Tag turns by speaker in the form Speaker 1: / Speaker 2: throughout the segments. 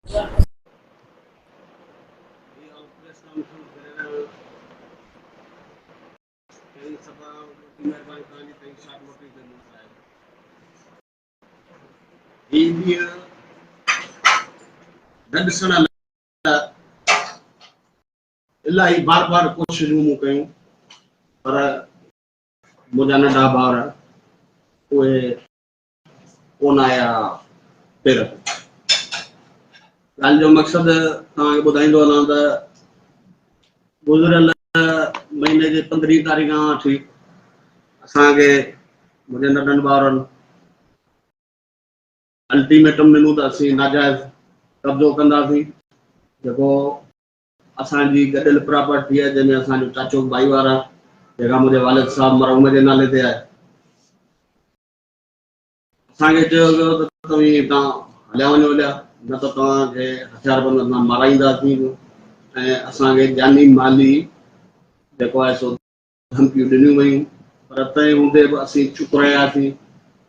Speaker 1: هي آئون press conference ڪري رهيو آهيان. پهرين صفا وڏي مهرباني توهان جي تائين شارٽ نوٽيس تي مون وٽ آيو. هي ڏينهن نه ڏسڻ لاء الاهي بار بار ڪوششون مون ڪيون پر منهنجا ننڍا ڀائر اهي ڪونه آيا پير تي. ڳالهه جو مقصد توهان کي ٻڌائيندو هلان ته گذريل مهيني جي پندرهين تاريخ کان وٺي اسان کي منهنجي ننڍن ڀائرن الٽيميٽم ڏنو ته اسين ناجائز قبضو ڪنداسين جيڪو اسان جي گڏيل پراپرٽي آهي جنهن ۾ اسان جو چاچو ڀائيوار آهي جيڪا منهنجي والد صاحب مرحوم جي نالي تي آهي. اسان کي چيو ويو ته توهين هتان هليا وڃو هليا نه ته توهان کي هٿياربند اسان مارائينداسين به ۽ اسان کي جاني مالي جيڪو آهي سو ڌمڪيون ڏنيون ويون پر تنهن هوندي به اسين چپ رهياسين.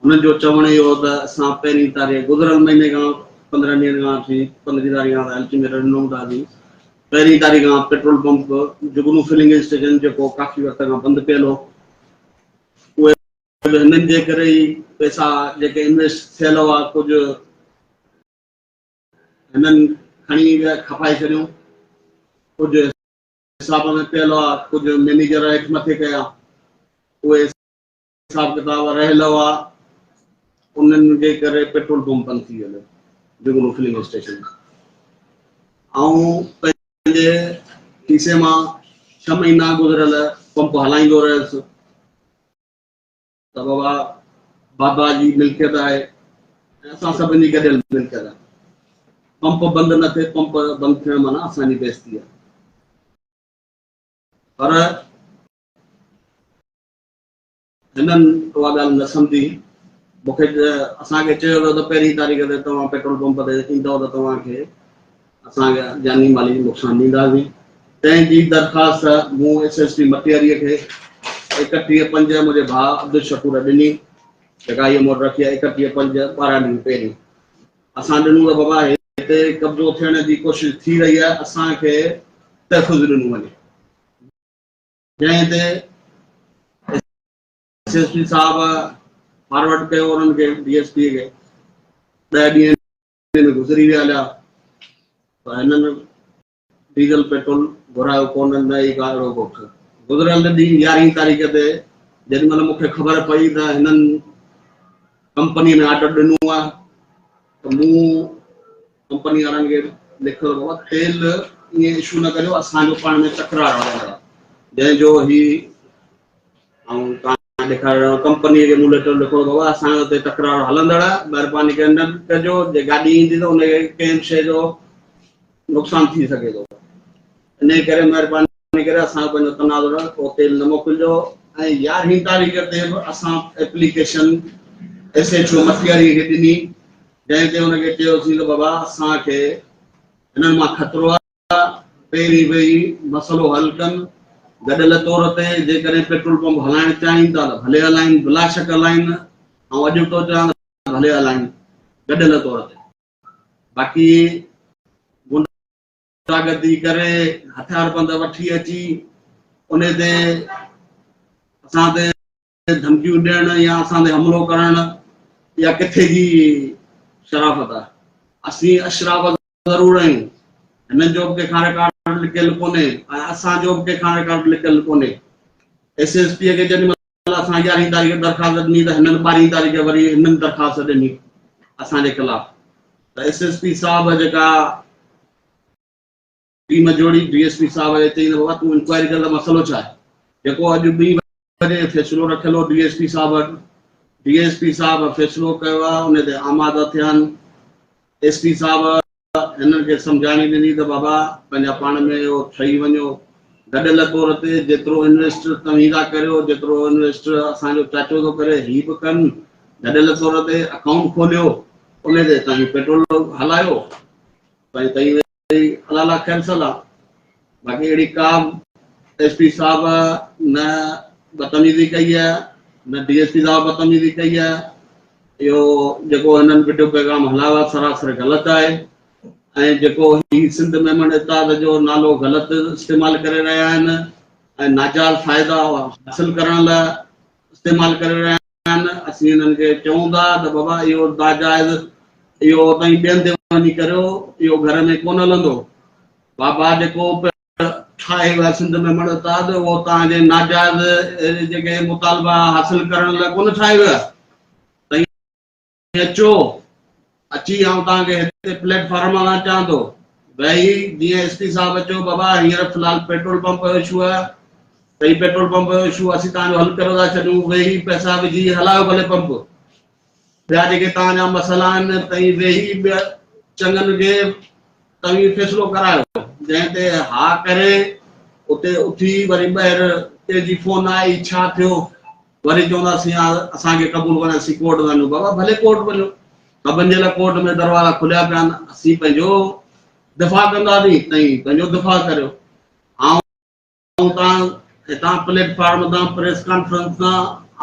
Speaker 1: هنن جو چوڻ اهو هو ته اسان پهرين تاريخ گذريل مهيني کان 15 ڏينهن کان وٺي 15 تاريخ کان الٽيميٽم ڏنو هونداسين پهرين تاريخ کان petrol pump Jugnu filling station جيڪو ڪافي وقت کان بند پيل هو اهي به هنن جي ڪري ئي پئسا جيڪي انويسٽ ٿيل هئا ڪجهه هنن کڻي ويا کپائي ڇڏيون ڪجهه حساب ۾ پيل هئا ڪجهه مئنيجر هيٺ مٿي ڪيا اهي حساب ڪتاب رهيل هئا انهن جي ڪري پيٽرول پمپ بند ٿي ويو جگنو فلنگ اسٽيشن آئون پنهنجي کيسي مان 6 مهينا گذريل پمپ هلائيندو رهيس ته بابا بابا جي ملڪيت آهي ۽ اسان سڀني جي گڏيل ملڪيت آهي. پمپ بند نه ٿئي، پمپ بند ٿيڻ معنيٰ اسان جي بيعزتي آهي. پر هنن اها ڳالهه نه سمجهي. مون کي اسان کي چيو ويو ته پهرين تاريخ تي توهان پيٽرول پمپ تي ايندؤ ته توهان کي اسان کي جاني مالي نقصان ڏينداسين. تنهن جي درخواست مون ايس ايس پي مٽياريء کي 31 پنج منهنجي ڀاء عبدالشڪور ڏني، جيڪا هيء مون وٽ رکي آهي، 31 پنج 12 ڏينهن پهرين اسان ڏنو ته بابا هتي قبضو ٿيڻ جي ڪوشش ٿي رهي آهي، اسان کي تحفظ ڏنو وڃي. جنهن تي ايس ايس پي صاحب فارورڊ ڪيو انهن کي ڊي ايس پي کي 10 ڏينهن ۾ گذري ويا هليا پر هنن ڊيزل پيٽرول گهرايو ڪونه نه ئي ڪا اهڙو ڳوٺ. گذريل ڏينهن يارهين تاريخ تي جيڏي مهل مون کي خبر پئي ته هنن ڪمپني ۾ آرڊر ڏنو آهي ته مون ڪمپني وارن کي لکيو ته بابا تيل ائين اشو نه ڪريو اسان جو پاڻ ۾ تڪرار هلندڙ آهي جنهن جو هي آئون توهان ڏيکاري رهيو آهيان ڪمپنيء کي مون ليٽر لکيو ته بابا اسان جو هتي تڪرار هلندڙ آهي مهرباني ڪري نه ڪجو جي گاڏي ايندي ته ان کي ڪنهن به شيء جو نقصان ٿي سگهي ٿو انهيء ڪري مهرباني ڪري اسان جو پنهنجو تناظر اهو تيل نه موڪلجو ۽ يارهين تاريخ تي به اسان ايپليڪيشن ايس ايڇ او مٿياري کي ڏني جنهن تي ان کي چيوسين ته بابا اسان کي هنن مان خطرو آهي پهرين ويهي مسئلو حل ڪن، گڏيل طور تي جيڪڏهن پيٽرول پمپ هلائڻ چاهين ٿا ته ڀلي هلائين، بلاشڪ هلائين، آئون اڄ به ٿو چوان ته ڀلي هلائين گڏيل طور تي، باقي غنڊاگردي ڪري هٿياربند وٺي اچي انهي تي اسان تي ڌمڪيون ڏيڻ يا اسان تي حملو ڪرڻ اها ڪٿي جي شرافت آهي، اسين اشراف ضرور آهيون. هنن جو به ڪنهن کان رڪارڊ لڪيل ڪونهي ۽ اسان جو به ڪنهن کان رڪارڊ لڪيل ڪونهي. ايس ايس پي کي جيڏي مهل اسان يارهين تاريخ درخواست ڏني ته هنن ٻارهين تاريخ وري هنن درخواست ڏني اسان جي خلاف ته ايس ايس پي صاحب جيڪا ٽيم جوڙي ڊي ايس پي صاحب کي چئي ته بابا تون انڪوائري ڪر ته مسئلو ڇا آهي جيڪو اڄ ٻي بجي فيصلو رکيل هو ڊي ايس پي صاحب وٽ ڊي ايس پي صاحب فيصلو ڪيو آهي ان تي آماده ٿيا آهن ايس پي صاحب هنن کي سمجهاڻي ڏني ته بابا پنهنجا پاڻ ۾ اهو ٺهي وڃو گڏيل طور تي جيترو انويسٽ توهين ٿا ڪريو جيترو انويسٽ اسان جو چاچو ٿو ڪري هي به ڪن گڏيل طور تي اڪائونٽ کوليو ان تي توهين پيٽرول هلايو توهين الله الله خير صلاح باقي اهڙي ڪا به ايس پي صاحب نه بدتميزي ڪئي آهي نه ڊي ايس پي صاحب بدتميزي ڪئي آهي اهو جيڪو هنن وڊيو پيغام هلايو آهي سراسر غلط آهي. ۽ جيڪو هي سنڌ ميمڻ اتحاد جو نالو غلط استعمال ڪري رهيا آهن ۽ ناجائز فائدا حاصل ڪرڻ لاء استعمال ڪري رهيا آهن، اسين انهن کي چئون ٿا ته بابا اهو ناجائز اهو تائين ٻين تي وڃي ڪريو، اهو گهر ۾ ڪونه هلندو. بابا جيڪو ٺاهي ويا سنڌ ميمڻ اتحاد اهو توهان جي ناجائز جيڪي مطالبا حاصل ڪرڻ لاء ڪونه ٺاهي ويا. تائين اچو، اچي آئون توهان کي هتي پليٽ فارم تان اچان ٿو. ويهي جيئن ايس پي صاحب چيو بابا هينئر في الحال پيٽرول پمپ جو اشو آهي ته هي پيٽرول پمپ جو اشو اسين توهان جو حل ڪري ٿا ڇڏيون، ويهي پئسا وجهي هلايو ڀلي پمپ، ٻيا جيڪي توهان جا مسئلا آهن تئين ويهي ٻيا چڱن کي توهين فيصلو ڪرايو، جنهن تي ها ڪري اتي اٿي وري ٻاهر ڪنهن جي فون آئي ڇا ٿيو؟ وري چوندا سين اسان کي قبول ڪونهي اسين ڪورٽ وڃون، بابا ڀلي ڪورٽ وڃو، سڀن جي لاء ڪورٽ ۾ دروازا کليا پيا آهن، اسين پنهنجو دفاع ڪنداسين تئين پنهنجو دفاع ڪريو. آئون تان هتان پليٽ فارم تان پريس ڪانفرنس تان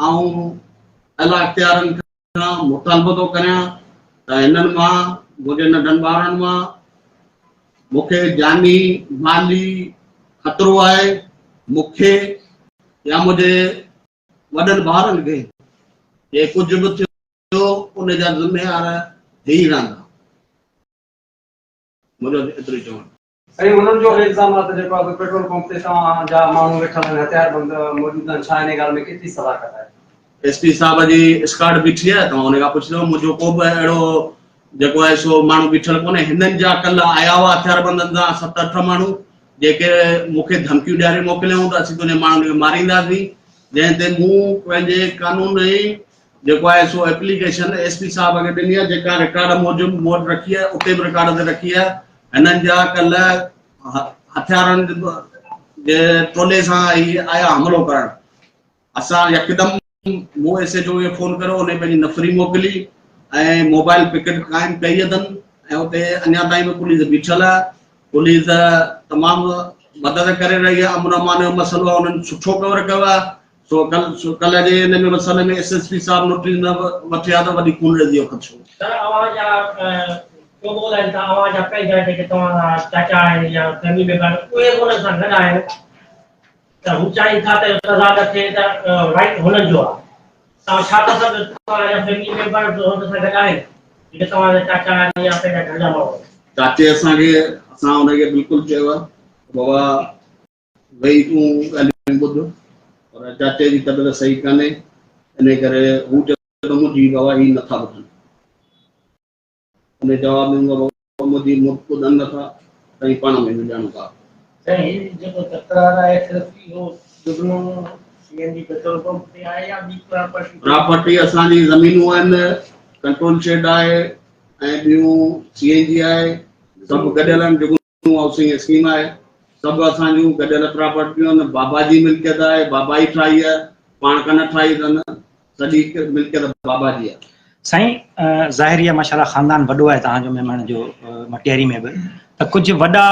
Speaker 1: آئون اعليٰ اختيارن کان مطالبو ٿو ڪريان ته هنن مان منهنجي ننڍن ٻارن مان مون کي جاني مالي خطرو آهي، مون کي يا منهنجي وڏن ڀائرن کي جي ڪجهه به ٿيو ان جا ذميوار هي رهندا. منهنجو ايترو ئي چوڻ.
Speaker 2: سائين انهن جو الزام آهي ته جيڪو آهي سو پيٽرول پمپ تي توهان جا ماڻهو ويٺل آهن هٿياربند موجود آهن ڇا انهي ڳالهه ۾ ڪيتري صداقت آهي؟
Speaker 1: ايس پي صاحب جي اسڪارڊ بيٺي آهي توهان ان کان پڇندو منهنجو ڪو به اهڙو جيڪو آهي سو ماڻهو بيٺل ڪونهي هنن جا ڪلهه آيا هئا هٿياربندن سان ست اٺ ماڻهو جيڪي مون کي ڌمڪيون ڏياري موڪليائون ته اسين تنهنجي ماڻهن کي مارينداسين جنهن تي مون پنهنجي قانوني جيڪو آهي سو ايپليڪيشن ايس پي صاحب کي ڏني آهي جيڪا رڪارڊ موجب مون وٽ رکي آهي اتي به رڪارڊ تي رکي آهي هنن جا ڪلهه هٿيارن جي ٽولي سان هي آيا حملو ڪرڻ اسان يڪدم مون ايس ايچ او کي فون ڪيو ان پنهنجي نفري موڪلي ۽ موبائل پڪيٽ قائم ڪئي اٿن ۽ اتي اڃا تائين به پوليس بيٺل آهي پوليس تمام مدد ڪري رهي آهي امن امان جو مسئلو آهي انهن سٺو ڪور ڪيو آهي سو ڪلهه جي ان ۾ مسئلي ۾ ايس ايس پي صاحب نوٽيس نه وٺي ها ته وڏي خونريزي جو خدشو هو.
Speaker 3: سر اوهان جا ڪو به ڳالهائين ٿا اوهان جا پنهنجا جيڪي توهان جا چاچا آهن يا فيملي ميمبر اهي به انهن سان گڏ آهن ته هو چاهين ٿا ته اهو تضاد ٿئي ته رائيٽ هنن جو آهي توهان ڇا ٿا سمجهو توهان جا فيملي ميمبر به هنن سان گڏ آهن جيڪي توهان جا چاچا آهن يا پنهنجا گهر جا ماڻهو آهن.
Speaker 1: چاچي اسان کي اسان ان کي بلڪل چيو آهي ته بابا ويهي تون ڳالهيون ٻڌ پر چاچي جي طبيعت صحيح ڪانهي انهي ڪري هو چوي ٿو منهنجي بابا هي نٿا ٻڌن. انهي جواب ڏنو ته بابا منهنجي ٻڌن نٿا ته هي پاڻ ۾ ڄاڻو ٿا.
Speaker 3: سائين هي جيڪو تڪرار آهي صرف اهو جهڳڙو C N G petrol pump تي آهي يا ٻي پراپرٽي تي؟
Speaker 1: پراپرٽي اسان جي زمينون آهن ڪنٽرول شيڊ آهي ۽ ٻيون سي اين جي آهي سڀ گڏيل آهن جيڪو هائوسنگ اسڪيم آهي سڀ اسان جون گڏيل پراپرٽيون آهن بابا جي ملڪيت آهي بابا ئي ٺاهي آهي پاڻ ڪانه ٺاهي اٿن سڄي ملڪيت بابا جي آهي.
Speaker 4: سائين ظاهر آهي ماشاءالله خاندان وڏو آهي توهان جو ميمڻ جو مٽياري ۾ به ته ڪجهه وڏا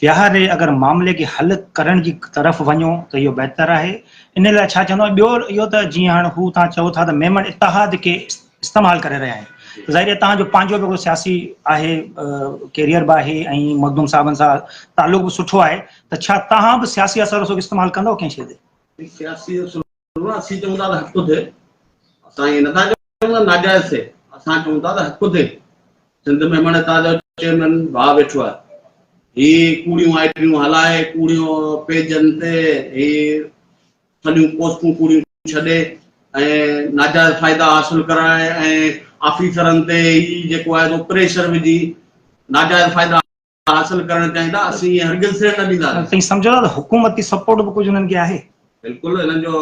Speaker 4: ويهاري اگر معاملي کي حل ڪرڻ جي طرف وڃو ته اهو بهتر آهي ان لاء ڇا چوندو ٻيو اهو ته جيئن هاڻ هو توهان چئو ٿا ته ميمڻ اتحاد کي استعمال ڪري رهيا آهن ته ظاهر آهي توهان جو پنهنجو به هڪڙو سياسي آهي ڪيريئر به آهي ۽ مخدوم صاحبن سان تعلق به سٺو آهي ته ڇا توهان به سياسي اثر رسوخ استعمال ڪندؤ ڪنهن شيء تي؟
Speaker 1: سياسي اثر اسين چئون ٿا ته حق ٿئي، اسان ائين نٿا چئون ته ناجائز ٿئي، اسان چئون ٿا ته حق ٿئي. سنڌ ۾ مڻ اتان جو چيئرمين ڀاء ويٺو آهي، هي ڪوڙيون آئيڊيون هلائي ڪوڙيون پيجن تي هي ڦليون پوسٽون ڪوڙيون ڇڏي ۽ ناجائز فائدا حاصل ڪرائي ۽ آفيسرن تي هي جيڪو آهي سو پريشر وجهي ناجائز فائدا حاصل ڪرڻ چاهيندا اسين ائين هرگز ٿيڻ نه ڏينداسين.
Speaker 4: توهين سمجهو ٿا ته حڪومتي سپورٽ به ڪجهه انهن کي آهي؟
Speaker 1: بلڪل انهن جو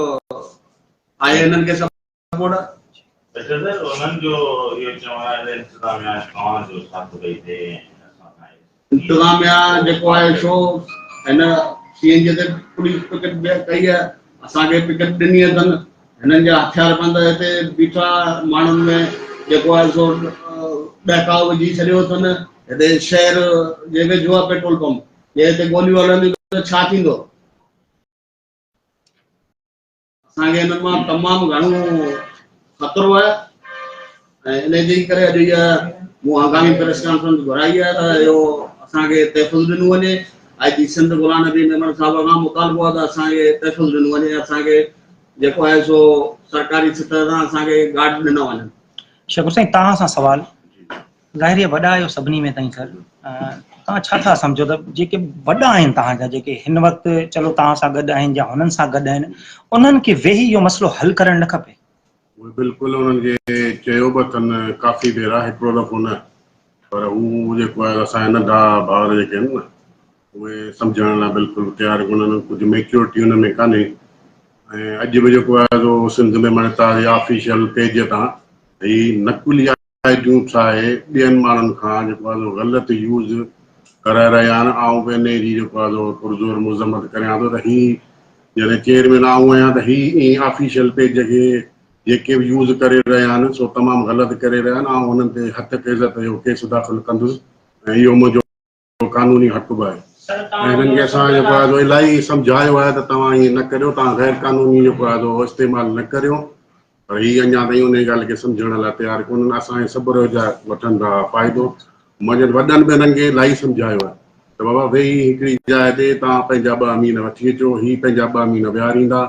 Speaker 1: آهي انهن کي سپورٽ.
Speaker 5: اچا سر انهن جو اهو چوڻ آهي ته انتظاميا توهان جو ساٿ پئي ڏئي ۽ اسان کان
Speaker 1: انتظاميا جيڪو آهي سو هن سي اين جي تي پوليس پڪٽ به ڪئي آهي اسان کي پڪٽ ڏني اٿن هنن جا هٿيار بند هتي بيٺا ماڻهن ۾ جيڪو آهي سو ڏهڪاء وجهي ڇڏيو اٿن هتي شهر جي ويجهو آهي پيٽرول پمپ جي هتي گوليون هلنديون ته ڇا ٿيندو. اسان کي انهن مان تمام گهڻو خطرو آهي ۽ ان جي ڪري اڄ اها مون هنگامي پريس ڪانفرنس گهرائي آهي ته اهو اسان کي تحفظ ڏنو وڃي. آء جي سنڌ غلام نبي ميمڻ صاحب کان مطالبو آهي ته اسان کي تحفظ ڏنو وڃي اسان کي جيڪو آهي سو سرڪاري سطح تان اسان کي گارڊ ڏنا وڃن.
Speaker 4: شڪور سائين توهان سان سوال ظاهري وڏا آهيو سڀني ۾ تائين سر توهان ڇا ٿا سمجهو ته جيڪي وڏا آهن توهان جا جيڪي هن وقت چلو توهان سان گڏ آهن يا هنن سان گڏ آهن انهن کي ويهي اهو مسئلو حل ڪرڻ نه کپي؟
Speaker 6: اهي بلڪل انهن کي چيو به اٿن ڪافي ڀيرا هڪڙو دفعو نه پر هو جيڪو آهي اسان جا ننڍا ڀائر جيڪي آهن نه اهي سمجهڻ لاء بلڪل به تيار ڪونهن ڪجهه ميچورٽي ان ۾ ڪانهي ۽ اڄ به جيڪو آهي سو سنڌ ۾ مڃتا جي آفيشل پيج تان هي نقلي آئيڊيون ٺاهي ٻين ماڻهن کان جيڪو آهي سو غلط يوز ڪرائي رهيا آهن آئون به انهي جي جيڪو آهي سو پرزور مذمت ڪريان ٿو ته هي جڏهن چيئرمين آئون آهيان ته هي ائين آفيشل پيج کي جيڪي به يوز ڪري رهيا آهن سو تمام غلط ڪري رهيا آهن آئون هنن تي هتڪ عزت جو ڪيس داخل ڪندس ۽ اهو منهنجو قانوني حق به آهي ۽ هنن کي اسان جيڪو آهي سو الاهي سمجهايو آهي ته توهان ائين نه ڪريو توهان غير قانوني جيڪو آهي سو استعمال نه ڪريو پر هي اڃا تائين انهي ڳالهه کي سمجهڻ لاء تيار ڪونهن اسان جي صبر جا وٺن ٿا فائدو منهنجن وڏن به هنن کي الاهي سمجهايو آهي ته بابا ويهي هڪڙي جاء تي توهان پنهنجا ٻه امين وٺي اچو هي پنهنجا ٻه امين ويهاريندا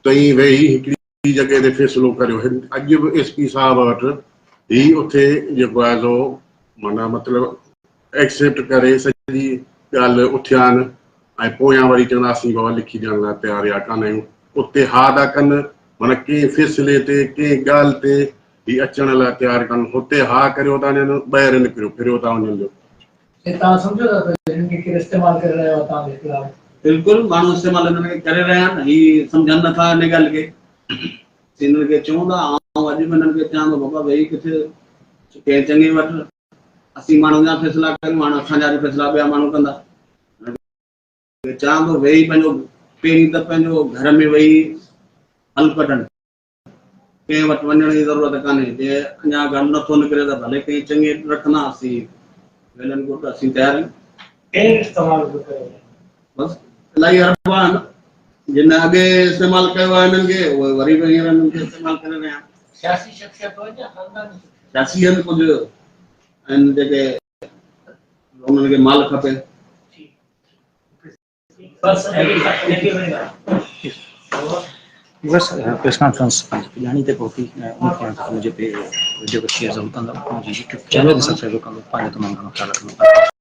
Speaker 6: تئين ويهي هڪڙي جڳهه تي فيصلو ڪريو هن اڄ به ايس پي صاحب وٽ هي اٿي جيڪو آهي سو معنيٰ مطلب ايڪسيپٽ ڪري سڄي ڳالهه اٿيا آهن ۽ پويان وري چوندا اسين بابا لکي ڏيڻ لاء تيار يا ڪانه آهيون اتي ها ٿا ڪن معنيٰ ڪنهن فيصلي تي ڪنهن ڳالهه تي هي اچڻ لاء تيار ڪانه هتي ها ڪريو ٿا وڃن ٻاهر نڪريو ڦريو ٿا وڃن جو
Speaker 7: ۽ توهان سمجهو ٿا ته هنن کي ڪير استعمال ڪري رهيو آهي توهان جي خلاف؟
Speaker 1: بلڪل ماڻهو استعمال هنن کي ڪري رهيا آهن هي سمجهن نٿا ان ڳالهه کي اسين هنن کي چئون ٿا آئون اڄ به هنن کي چوان ٿو بابا ويهي ڪٿي ڪنهن چڱي وٽ اسين ماڻهن جا فيصلا ڪريون هاڻ اسان جا به فيصلا ٻيا ماڻهو ڪندا هنن کي چوان ٿو ويهي پنهنجو پهرين ته پنهنجو گهر ۾ ويهي حل ڪڍن ڪنهن وٽ وڃڻ جي ضرورت ڪانهي، جي اڃا گهر نٿو نڪري ته ڀلي ڪنهن چڱي وٽ رکندا، اسين ويل اينڊ گڊ، اسين تيار آهيون.
Speaker 3: ڪير استعمال پيو ڪري؟
Speaker 1: بس الاهي حربا آهن، جن اڳي استعمال ڪيو آهي انهن کي، اهي وري به هينئر انهن کي استعمال ڪري رهيا آهن.
Speaker 7: سياسي شخصيت آهن يا خانداني شخصيت؟
Speaker 1: سياسي آهن ڪجهه آهن جيڪي انهن کي مال کپي.
Speaker 4: بس پريس ڪانفرنس پنهنجي پڄاڻي تي پهتي ۽ اميد ڪريان ٿو ته منهنجي وڊيو کي شيئر ضرور ڪندو منهنجي يوٽيوب چينل کي سبسڪرائب ضرور ڪندو پنهنجو تمام گهڻو خيال رکندو.